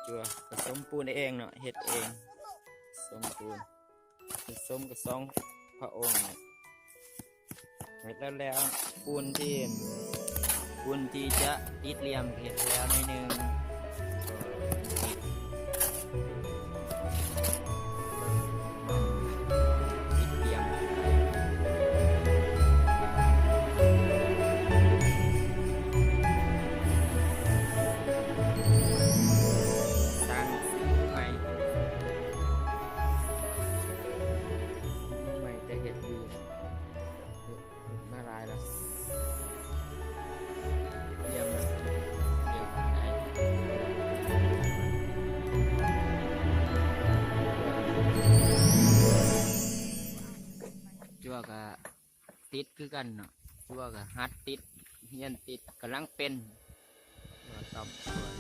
ຕົວະ ປະສົມປູນເອງເນາະ ເຮັດເອງ ສົມປູນ ສົມກັບສອງພະອົງ ເຮັດແລ້ວແລ້ວ ປູນທີ່ ປູນທີ່ຈະຕິດຫຼ່ຽມ ເຮັດແລ້ວໜ້ອຍໜຶ່ງ ຕິດຫຼ່ຽມ ສ້າງໃໝ່ ໃໝ່ ແຕ່ເຮັດດີ ເຮັດມາຫຼາຍແລ້ວ ຈົວກະຕິດຄືກັນເນາະ ຈົວກະຫັດຕິດ ຮຽນຕິດ ກຳລັງເປັນ ຕົວະ ຕອບຕົວະ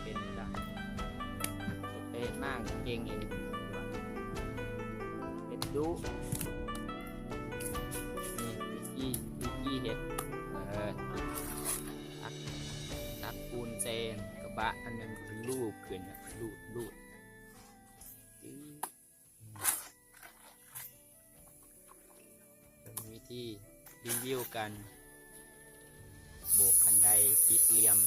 ເປັນຢູ່ແລ້ວ ເຮັດໄປເຮັດມາກະເກັ່ງເອງ ເຮັດດຸ ນີ້ວິທີ ວິທີເຮັດ ເອີ ຕັກ ຕັກປູນໃສ່ກະບະອັນນັ້ນ ລູບຂຶ້ນ ລູບ ລູບ ເປັນວິທີຣີວິວການໂບກຄັນໄດຕິດຫຼ່ຽມ.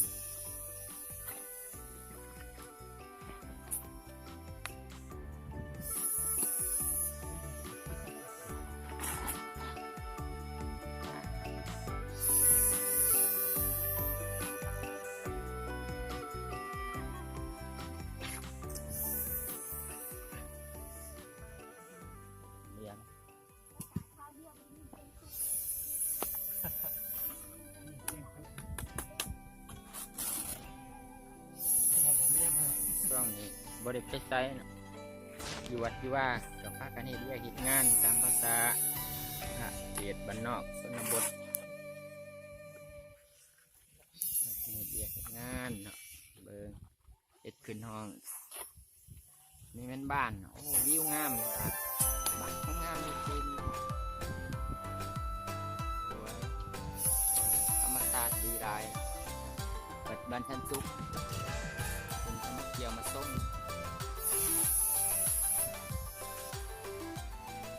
ຊ່ວງນີ້ບໍ່ໄດ້ໄປໃສເນາະ ຢູ່ວັດຢູ່ວາ ກໍພາກັນເຮັດວຽກເຮັດງານຕາມພາສາເຂດບ້ານນອກຊົນນະບົດ ເຮັດວຽກເຮັດງານເນາະ ເບິ່ງ ເຮັດຂຶ້ນຫ້ອງ ນີ້ແມ່ນບ້ານ ໂອ້ ວິວງາມ ບ້ານ ບ້ານງາມໆ ນີ້ຄື ໂອ້ຍ ທຳມະຊາດດີຫຼາຍ ເປີດບ້ານສັນສຸກ ເພິ່ນກໍມາທ່ຽວມາຊົມ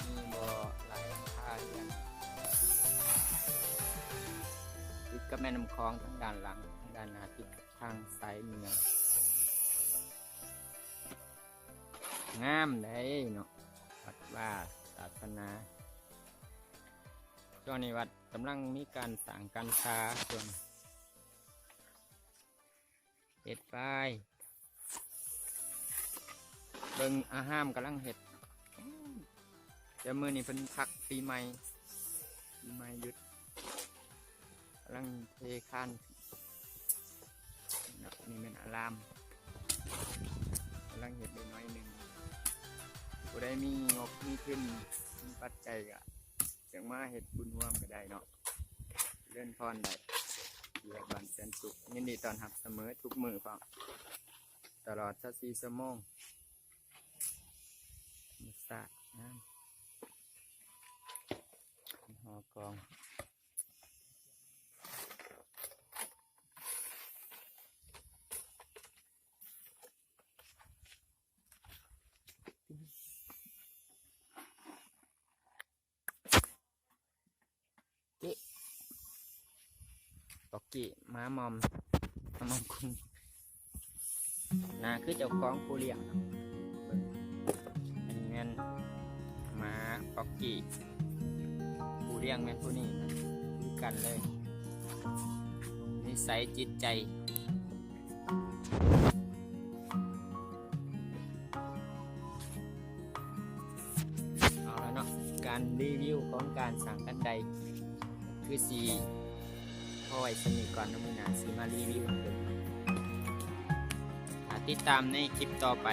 ມີບໍ່ຫຼາຍຫຼັງຄາເຮືອນ ຕິດກັບແມ່ນ້ຳຂອງທາງດ້ານຫຼັງ ທາງດ້ານໜ້າ ຕິດກັບທາງສາຍເມືອງ ງາມໃດເນາະ ວັດວາສາສະໜາ ຊ່ວງນີ້ວັດກຳລັງມີການສ້າງການສາ ຊ່ວງ ເຮັດໄປ ເບິ່ງອາຮາມກຳລັງເຮັດ ແຕ່ມື້ນີ້ເພິ່ນພັກປີໃໝ່ ປີໃໝ່ຢຸດ ກຳລັງເທຄານເນາະ ນີ້ແມ່ນອາຣາມ ກຳລັງເຮັດໄດ້ໜ້ອຍໜຶ່ງ ຜູ້ໃດມີງົບມີທຶນ ມີປັດໄຈກະ ຈັ່ງມາເຮັດບຸນຮ່ວມກໍໄດ້ເນາະ ເລີນພອນໄດ້ ຢູ່ວັດບ້ານແສນສຸກ ຍິນດີຕ້ອນຮັບສະເໝີທຸກມື້ພ້ອມ ຕະຫຼອດຊາວສີ່ຊົ່ວໂມງ ທຳມະຊາດງາມ ຫໍກອງ. ເກະ ປອກກີ້ ໝາມອມ ໝາມອມກຸງ ໜ້າຄືເຈົ້າຂອງຜູ້ລ້ຽງເນາະ ເບິ່ງ ອັນນີ້ແມ່ນໝາປອກກີ້ ຜູ້ລ້ຽງແມ່ນຜູ້ນີ້ນະ ຄືກັນເລີຍ ນິໄສຈິດໃຈ. ເອົາລະເນາະ ການຣີວິວຂອງການສ້າງຄັນໄດ ຄືຊິພໍໄວ້ສ່ຳນີ້ກ່ອນເນາະ ມື້ໜ້າຊິມາຣີວິວໃຫ້ເບິ່ງ ຖ້າຕິດຕາມໃນຄລິບຕໍ່ໄປ.